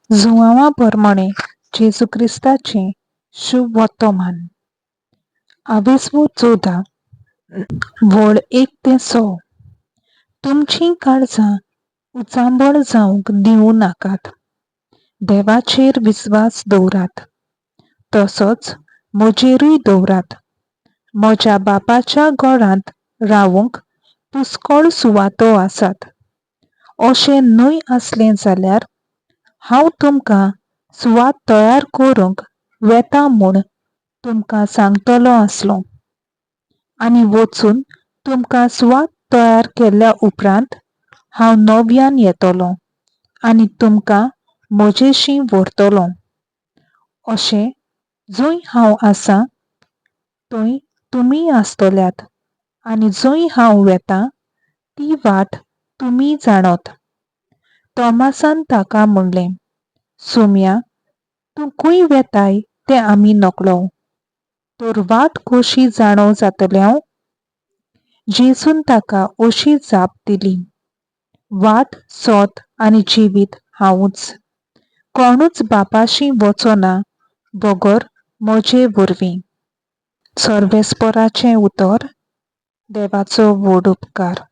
जुआंवा परमाणें जेजू क्रिस्ताचें शुभ वर्तमान. आवेस्वो 14, वळ 1 ते 6. तुमचीं काळजां उचांबळ जावंक दिवं नाकात. देवाचेर विस्वास दवरात, तसोच म्हजेरूय दवरात. म्हज्या बापाच्या घरांत रावूंक पुस्कळ सुवातो आसात. अशें न्हय आसलें जाल्यार हांव तुमकां सुवात तयार करूंक वेता म्हूण तुमकां सांगतलो आसलों. आनी वचून तुमकां सुवात तयार केल्या उपरांत हांव नव्यान येतलो आनी तुमकां म्हजेशी व्हरतलो. अशें जंय हांव आसा थंय तुमी आसतल्यात आनी जंय हांव वेतां ती वाट तुमी जाणत. तॉमासान ताका म्हणलें, सोम्या, तूं खंय वेताय तें आमी नकळो, तर वाट कशी जाणो जातल्यांव? जेजून ताका अशी जाप दिली, वाट, सत आनी जिवीत हांवूच. कोणूच बापाशी वचना बगर म्हजे वरवीं. सर्वेस्पराचें उतर. देवाचो व्हड उपकार.